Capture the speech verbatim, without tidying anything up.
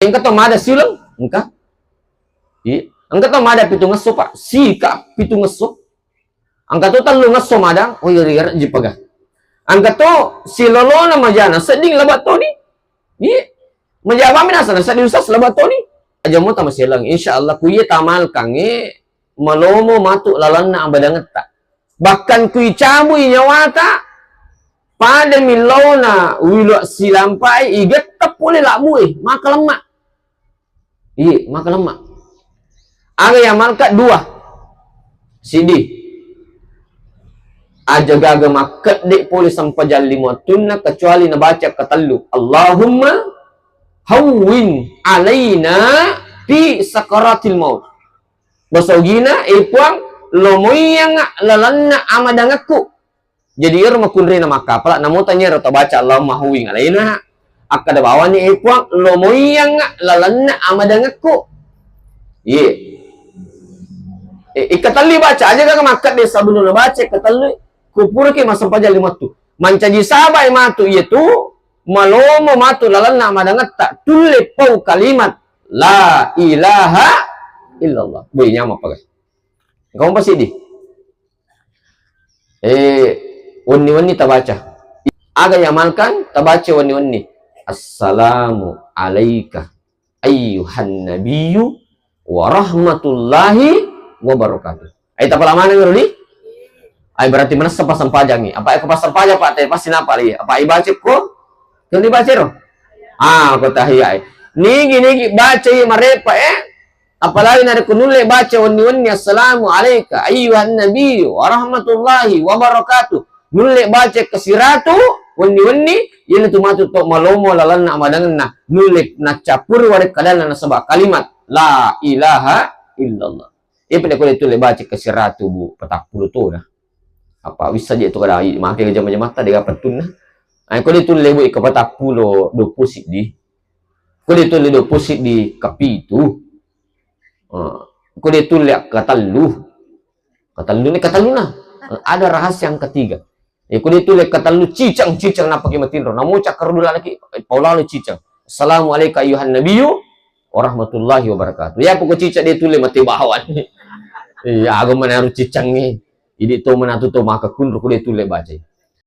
Engka to mada sileng, engka. Iya. Engka to mada pitungesso, Pak. Sika pitungesso. Engka to tellungesso mada, oh iya, iya, jipaga. Engka to silolona majana sedding laba toni. Iya. Majama minasa na sedding usas laba toni. Aja mo tamaseleng. Insya Allah ku iya tamalkangnge malomo matu lalanna abadangetta. Bahkan kui cabui nyawata, pada millona wilo silampai igetta pole labbue, maka lemma. Iya, maka lemma. Aga yamalka dua. Sidi. Aja gaga makkedde pole sempajang lima wattunna kecuali nabaca ketellu. Allahumma hawwin alaina fi sakaratil maut. Basogina, eh Puang, lomoiyangnga lalanna amadangekku. Jadi iyaro makkunraina makkapala, namo tania ro tabaca Allahumma hawwin alaina, akkada bawani, eh Puang, lomoiyangnga lalanna amadangekku. Iye. Eh, ikkatalli baca aja gaga makkedde sebelum nabaca ikkatalli, kupuraki massempajang lima wattu. Mancaji sabai matu iyatu, malomo matu lalanna amadangetta, tulle pau kalimat la ilaha illallah. Boy nyameng paga. Engka mopa siddi. Eh, wenni-wenni tabaca. Aga yamalkan tabaca wenni-wenni. Assalamu alaika ayyuhan nabiyyu wa rahmatullahi wa barakatuh. Ai tapala maneng ro di? Ai berarti manessa passempajangngi. Apa eko passempajang, Pak, te pasti napa li? Apa ibaca ko? Kan dibaca ro? Ah, ko tahiyai. Nigi-nigi baca i marepa, eh. Apalagi narekko nulle baca wenni-wenni, "Assalamu alaika ayyuhan nabiyyu wa rahmatullahi wa barakatuh." Nulle baca kasiratu wenni-wenni, iyanatu matu to malomo lalanna amadangenna. Nulle naccappuri warekkadanna nasaba kalimat la ilaha illallah. Iya pale ko de tulle baca kasiratu, Bu, patappulo tona. Apa wissa je to kada i make jama-jamatta dega pettunna. Ai ko de tulle, Bu, ika patappulo dua puluh siddi. Ko de tulle dua puluh siddi kapitu. Ah, ko de tulle katellu. Katellu ni katelluna. Ada rahasia yang ketiga. Eh, ko de tulle katellu cicang, cicang napake matinro. Namo cakkaru dua lagi, eh, paulalo cicang. Assalamu alaika ayyuhan nabiyyu wa rahmatullahi wa barakatuh. Ya poko cicang de tulle mate bawang. Iya, aga mana harus cicangngi. Idi to manatu to maka kunro ko de tulle baca.